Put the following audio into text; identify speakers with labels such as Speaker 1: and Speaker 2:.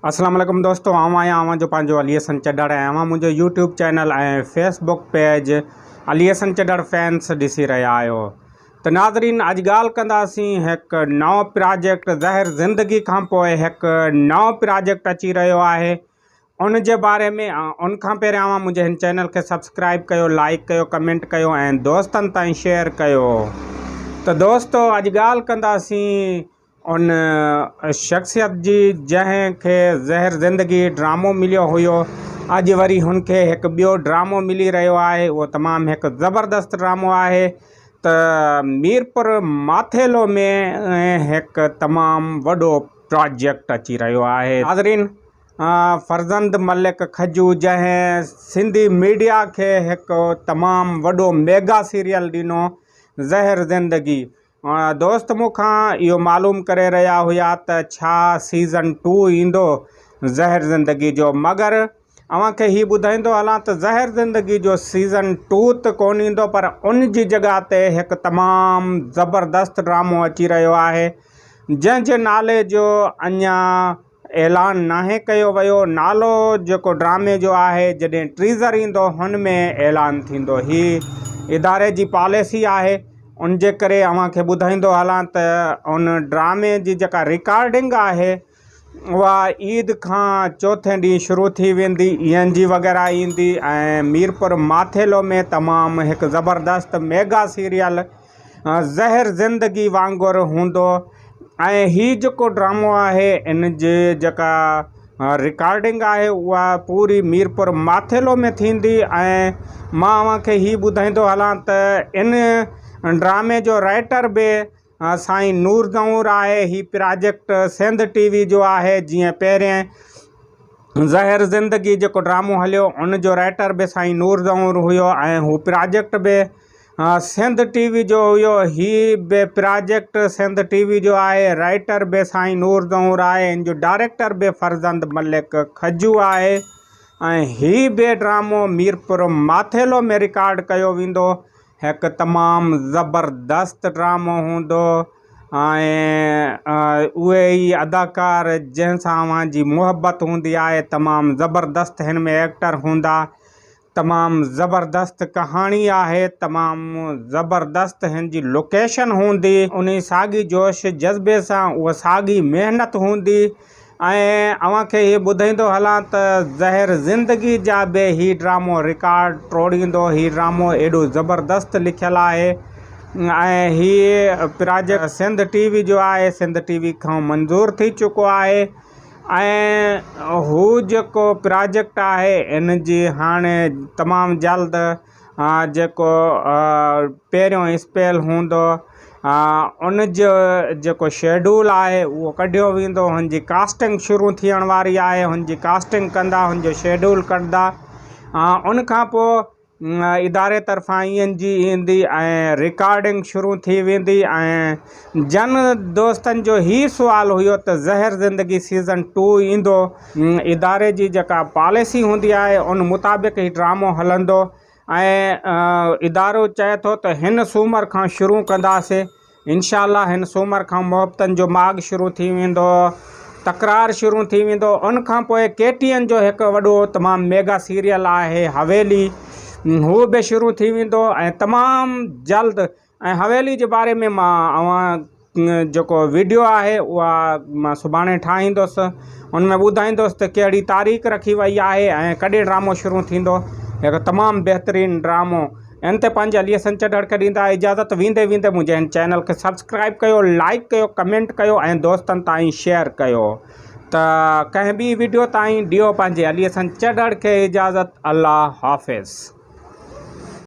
Speaker 1: اسلام عليڪم دوستو آئون آهيان اوهان جو پنهنجو علي حسن چڍڙ ۽ اوهان منهنجو YouTube channel ۽ Facebook page Ali Hassan Chadhar fans ڏسي رهيا آهيو ته ناظرين اڄ ڳالهه ڪنداسين هڪ نئون پراجيڪٽ زهر زندگي کان پوء هڪ نئون پراجيڪٽ اچي رهيو آهي ان جي باري ۾ ان کان پهريان اوهان منهنجي هن چينل کي سبسڪرائب ڪيو لائڪ ڪيو ڪمينٽ ڪيو ۽ دوستن تائين شيئر ڪيو ته دوستو اڄ ڳالهه ڪنداسين ان شخصيت جي جنهن کي زهر زندگي ڊرامو مليو هيو اڄ وري هن کي هڪ ٻيو ڊرامو ملي رهيو آهي اهو تمام هڪ زبردست ڊرامو آهي ته ميرپور ماٿيلو ۾ هڪ تمام وڏو پراجيڪٽ اچي رهيو آهي ناظرين فرزند ملڪ کجو جنهن سنڌي ميڊيا کي هڪ تمام وڏو ميگا سيريل ڏنو زهر زندگي دوست مون کان اهو معلوم ڪري رهيا هيا ته ڇا سيزن ٽو ايندو زهر زندگي جو مگر اوهان کي هي ٻڌائيندو هلان ته زهر زندگي جو سيزن ٽو ته ڪون ايندو پر ان جي جڳهه تي هڪ تمام زبردست ڊرامو اچي رهيو آهي جنهن جي نالي جو اڃا اعلان ناهي ڪيو ويو نالو جيڪو ڊرامي جو آهي جڏهن ٽريزر ايندو هن ۾ اعلان ٿيندو هي اداري جي پاليسي آهي ان جي ڪري اوهان کي ٻڌائيندو هلان ته ان ڊرامي جي جيڪا رڪارڊنگ آهي اها عيد کان چوٿين ڏينهن شروع ٿي ويندي اي اين جي وغيره ايندي ۽ ميرپور ماٿيلو ۾ تمام هڪ زبردست ميگا سيريل زهر زندگي وانگر هوندو ۽ هي جيڪو ڊرامو آهي ان جي جيڪا رڪارڊنگ آهي اها پوري ميرپور ماٿيلو ۾ ٿيندي ۽ مان اوهان کي هي ٻڌائيندو هلان ته ان ڊرامي جو رائٽر به سائين نور زئور آهي هي پراجيڪٽ سنڌ ٽي وي جو آهي جيئن پهرين زهر زندگي جيڪو ڊرامو هليو ان جو رائٽر به سائين نور زئور هيو ۽ هو پراجيڪٽ به سنڌ ٽي وي جو هيو هي به پراجيڪٽ سنڌ ٽي وي جو آهي رائيٽر به سائين نور زئور آهي ان جو ڊائريڪٽر به فرزند ملڪ کجو آهي ۽ هي به ڊرامو ميرپور ماٿيلو ۾ رڪارڊ ڪيو ويندو هڪ تمام زبردست ڊرامو هوندو ۽ اهي ئي اداڪار جنهن سان اوهان جي محبت هوندي آهي تمام زبردست هن ۾ ايڪٽر هوندا تمام زبردست ڪهاڻي آهي تمام زبردست هن جي لوڪيشن هوندي انهي ساڳي جوش جذبي سان اها ساڳي محنت هوندي ۽ اوهان کي هي ٻڌائيندو هلان ته زهر زندگي جا به هي ڊرامو رڪارڊ ٽوڙيندو هي ڊرامو ايڏو زبردست لکيل آهي ۽ هي پراجيڪٽ سنڌ ٽي وي جو آهي سنڌ ٽي وي کان منظور ٿي چڪو آهي ۽ هو جيڪو پراجيڪٽ آهي ان جي هاڻي تمام جلد جيڪو پهريون اسپيل هوندو ان جو جيڪو شيڊول آهي اهو ڪڍيو ويندو هن جي ڪاسٽنگ شروع ٿيڻ واري آهي هن جي ڪاسٽنگ ڪندا هن جو شيڊول ڪڍندا ان کان پوء اداري طرفان اي اين جي ايندي ۽ رڪارڊنگ شروع ٿي ويندي ۽ جن دوستن جو هي سوال هيو ته زهر زندگي سيزن ٽو ايندو اداري جي جيڪا پاليسي هوندي آهي ان مطابق هي ڊرامو هلندو ۽ ادارو چئي ٿو ته هن سومر کان شروع ڪنداسي انشاء الله هن سومر کان محبتن جو ماڳ شروع ٿي ويندو تڪرار شروع ٿي ويندو ان کان پوء ڪي ٽي اين جو هڪ وڏو تمام ميگا سيريل آهي حويلي هو به شروع ٿي ويندو ۽ تمام جلد ۽ حويلي جي باري ۾ مان اوهان جيڪو ويڊيو آهي اها مان سڀاڻي ٺاهيندس ان ۾ ٻڌائيندس ته ڪهڙي تاريخ رکي وئي آهي ۽ ڪڏهن ڊرامو شروع ٿيندو هڪ تمام بهترين ڊرامو ان تي پنهنجي علي حسن چڍڙ کي ڏيندا اجازت ويندي ويندي منهنجي هن چينل کي سبسڪرائب ڪيو لائڪ ڪيو ڪمينٽ ڪيو ۽ دوستن تائين شيئر ڪيو ته ڪنهن ٻي وڊيو تائين ڏيو پنهنجي علي حسن چڍڙ کي اجازت الله حافظ.